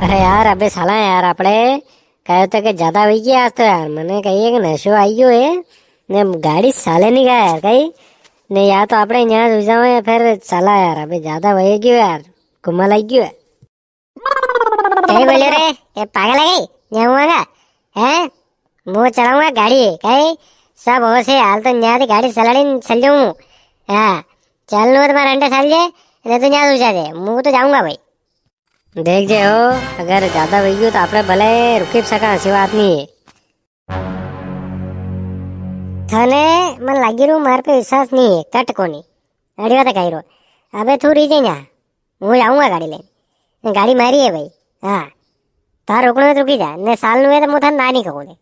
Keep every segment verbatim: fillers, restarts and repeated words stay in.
अरे यार, अबे साला यार, आपणे कहो तो के ज्यादा हुई गया आज तो यार, मने कही है कि नशो आई गयो है, ने गाड़ी साले नी गया यार कई, ने या तो आपणे न्याज हुई जावे या फिर साला यार, अबे ज्यादा हुई गयो यार, घुमा लग गयो है। कई बोले रे, ये पागल है कई? न्या हुआ का? हैं? मूं चलाऊंगा गाड़ी, कई? सब होश है, हाल तो न्या ती गाड़ी चलाड़ी चल जाऊं। हाँ, चलनू तो मारे हंडे चल जे, नी तो न्या हुई जा दे, मूं तो जाऊंगा भाई। देख जे हो, अगर ज्यादा वई गयो तो आपणे भले रुकी भी सका, ऐसी बात नी है। थने मन लागी रू मार पे विश्वास नी है, कट कोनी। अड़ी बात कही रो। अबे तू रही जे न्या, हूँ जाऊंगा गाड़ी लेने। गाड़ी मारी है भाई। हाँ, तार रुकणो है तो रुकी जा, ने सालनू है तो मूं थने ना नी कहूँ ने।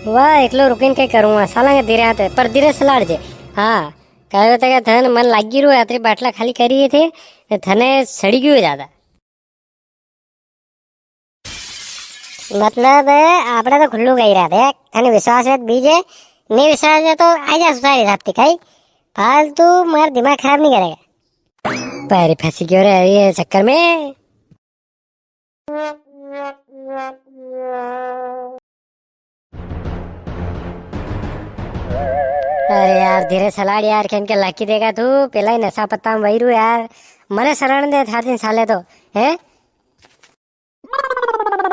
वाह, एकलो रुकीन के करूँगा, सालांगे धीरे हाथे, पर धीरे सलाड़ जे। हाँ, कहो तो के थने मन लागी रू, अतरी बाटला खाली करी थे, ने थने सड़ी गयो ज्यादा। मतलब, आपणे तो खुल्लू कही रहा, देख, थने विश्वास है तो बीजे, नी विश्वास है तो आई जा सुसारी साहब ती कई। फालतू मार दिमाग खराब नी करेगा। पर फंसी क्यों रहे ये चक्कर में? अरे यार, धीरे सलाड़ यार, केन के लाकी देगा तू, पेला ही नशा पत्ता में वई रू यार, मने सलाड़ दे थार दिन साले तो, हैं?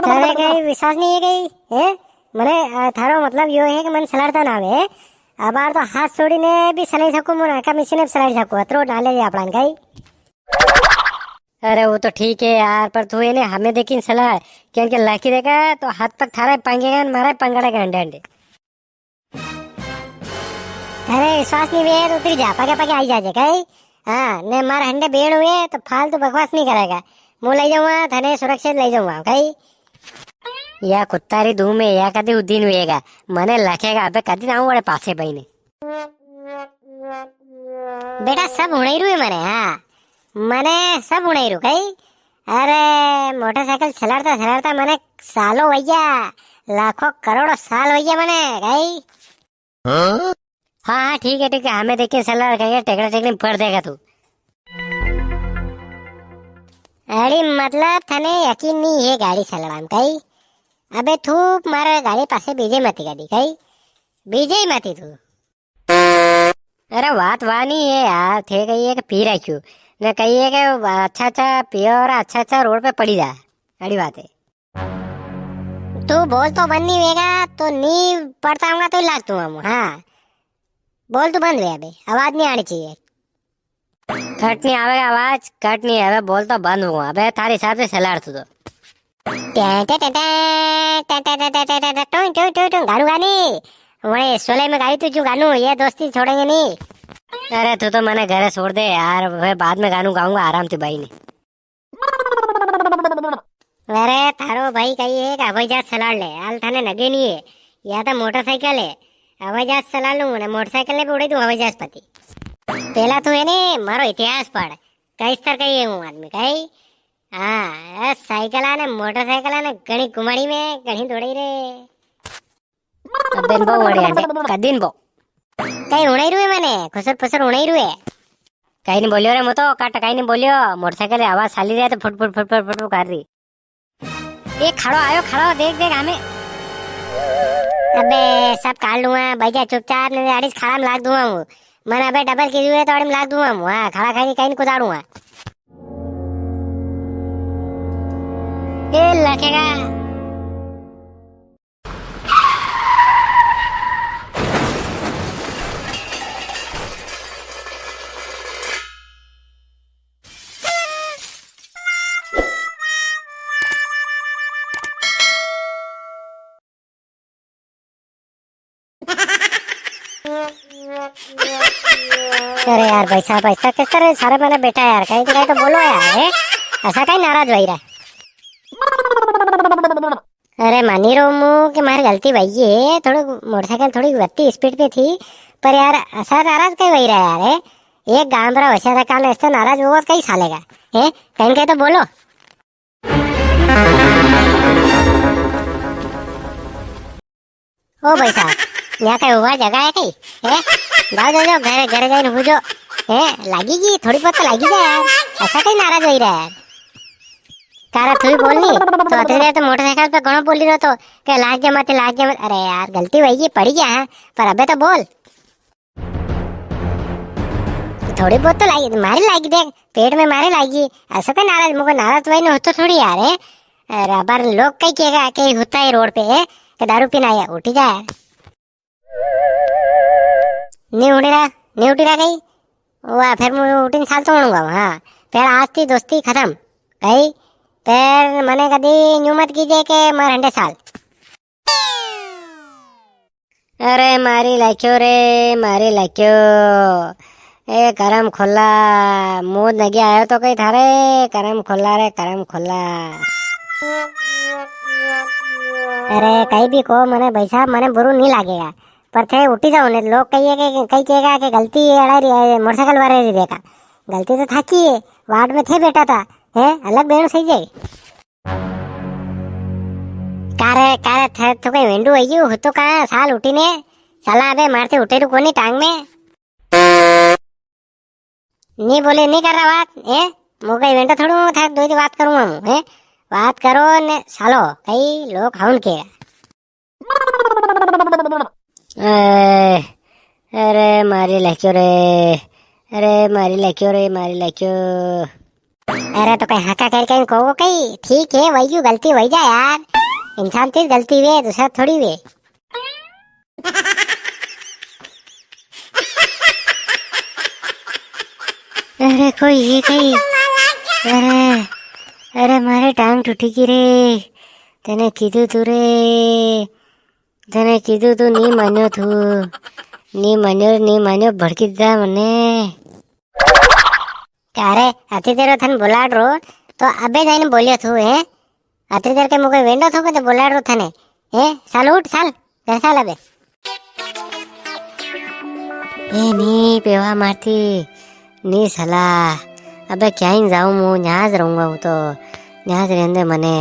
थारे कई विश्वास नी है कई, हैं? मने, अ, थारो मतलब यो है कि मने सलाड़ता ना आवे, हैं? अबार तो हाथ छोड़ी ने भी सलाई सकूं, मूं आका मिसी ने भी सलाई सकूं, अतरो knowledge है आपणा कई। अरे वो तो ठीक है यार, पर तू इने हमें देखी सलाड़, क्योंकि लाकी देगा तो हाथ पग थारा ही पांगेगा, मारा ही पांगड़ा के हंडे हंडे। अरे विश्वास नी वे तो उतरी जा, पगे पगे आई जाजे कई। हाँ, ने मार हंडे बेण हुए तो फालतू बकवास नी करेगा। मूं लई जाऊंगा, थने सुरक्षित लई जाऊंगा कई। या कुत्ता री धूम है, या कदी उद्दीन हुएगा, मने लखेगा, अबे कदी ना आऊं बड़े पासे भाई ने। बेटा, सब हुणई रू है मने, हाँ। मने सब हुणई रू कई। अरे, मोटरसाइकिल चलाड़ता चलाड़ता मने सालो वैया, लाखों करोड़ों साल वैया मने कई। हाँ? हाँ, हाँ, ठीक है, ठीक है, हमें देख के सलाड़ करेगा, टेकड़ा टेकड़ी में पड़ देगा तू। अरे, मतलब, थने यकीन नी है गाड़ी चलाड़ा में कई? अबे, तू मारे गाड़ी पासे बीजे मती गाड़ी कई? बीजे ही मती तू। अरे, बात वा नी है यार, थे कही है कि पी राख्यू, ने कही है कि अच्छा अच्छा पियो और अच्छा अच्छा रोड पे पड़ी जा, अड़ी बात है। तू बोल तो बंद नी वेगा, तो नी पड़ता हूँगा तो लाग तू हम, हाँ। बोल तू बंद वे अबे, आवाज नी आनी चाहिए। कट नी आवेगा आवाज, कट नी आवे, बोल तो बंद हुआ। अबे थारे हिसाब से सलाड़ तू तो। टे टे टे टे, टे टे टे टे टे टे, टों टों टों टों, गानू गानी। वने शोले में गाई तू जो गानू, ये दोस्ती छोड़ेंगे नी। अरे तू तो मने घरे छोड़ दे यार, मैं बाद में गानू गाऊंगा आराम से भाई ने। अरे थारो भाई कही है कि हवाई जहाज सलाड़ ले, हाल थाने नगे नी है, या तो मोटरसाइकिल है, हवाई जहाज सलाड़ लूं ने मोटरसाइकिल ने भी उड़ाई दूं हवाई जहाज पति। पेला तू है ने मारो इतिहास पढ़, कई स्तर कई है हूँ आदमी कई। हाँ, ए साइकिल ने मोटरसाइकिल ने घणी घुमाड़ी में घणी दौड़ाई रे। अबे इन बो वड़े अंडे, कदीन बो। कई हुणाई रुए मने, खुसर फुसर हुणाई रुए। कई नी बोलियो रे, मु तो काट कई नी बोलियो। मोटरसाइकिल री आवाज साली रे तो फुट फुट फुट फुट फुट फुट कर री। ए खड़ो आयो, खड़ो, देख देख हमें। अबे सब काट लूंगा, बैजा चुपचाप, ने आड़ीज खाड़ा में लाग दूंगा हूँ। मने अबे डबल की हुए तो आड़ी में लाग दूंगा हूँ। हाँ, खाड़ा खाई कई नी कुदाड़ूंगा। ए लखेगा। अरे यार भाई साहब, ऐसा किस तरह सारे मैंने बैठा यार, कई तो, कई तो बोलो यार, हैं? ऐसा कई नाराज वई रा। अरे मानी रो मु के मारी गलती वई है, थोड़ो मोटरसाइकिल थोड़ी वत्ती स्पीड पे थी, पर यार ऐसा नाराज कई वई रा यार, हैं? एक गांव रा वैसा था कान, ऐसा नाराज वो कई सालेगा, हैं? कई कई तो बोलो। ओ भाई साहब, यहाँ कई हुआ जगह है कई? हैं? जाओ, जाओ, जाओ, घरे, घरे जाइन हो जो। हैं? लागेगी, थोड़ी बहुत तो लागी जाए यार। ऐसा कई नाराज वई रा यार। तारा थोड़ी बोलनी, तो अतरी देर तो मोटरसाइकिल पे घणो बोली रहो तो, के लाग जा मत, लाग जा मत। अरे यार, गलती वही की, पड़ी गया है, पर अबे तो बोल। थोड़ी बहुत तो लागी, मारी लागी देख, पेट में मारी लागी। ऐसा कोई नाराज, मुको नाराज वही नहीं होतो थोड़ी यार, है। अरे, अबार लोग कई कहेगा के होता है रोड पे, है, के दारू पीने आया, उठी जा यार। नी उठी रहा, नी उठी रहा कई। वाह, फिर मैं उठीन साल तो उठूंगा, हाँ। फिर आज थी दोस्ती खत्म, कई। फिर मने कदी न्यू मत कीजे के मार हंडे साल। अरे मारी लाख्यो रे, मारी लाख्यो। ए करम खोला, मूद नगे आयो तो कई थारे, करम खोला रे, करम खोला। अरे कई भी को मने भाई साहब, मने बुरू नी लागेगा, पर थे उठी जाओ ने, लोग कहिए के, कई कहेगा के गलती अड़ा री है, मोटरसाइकिल वाले री देखा, गलती तो थाकी है, वार्ड में थे बैठा था, हैं, अलग बेणु सही जाए। कारे, कारे, थे तो कई वेंडू है यू, तो कहाँ साल उठी ने, साला अबे मारते उठे रू कोनी टांग में। नी बोले, नी कर रहा बात, हैं? मु कई वेंडो थोड़ू हूँ, थारे दोई ती बात करूँ हूँ, हैं? बात करो ने सालो, कई लोग हाउन के। ए, अरे मारी लाख्यो रे, अरे मारी लाख्यो रे, मारी लाख्यो। अरे तो कई हाका कर कई को कई, ठीक है, वही गलती वही जा यार, इंसान ती गलती वे, दूसरा थोड़ी वे। अरे कोई ये कई, अरे, अरे मारे टांग टूटी की रे, तने कीधु तू रे, तने कीधु तू नी मान्यो थू, नी मान्यो, नी मान्यो, भड़की दिदा मने। अरे, अति देर थने बोलाड़ रो, तो अबे जाइन बोलियो थू, हैं? अतरी देर के मुके वेंडो थो के तो बोलाड़ रो थने। ए, साल उठ, साल, घर साल अबे। ए, नी पेवा मारती, नी सला। अबे क्यां ही जाऊं, मु न्याज रहूंगा, हूं तो न्याज रहंदे मने।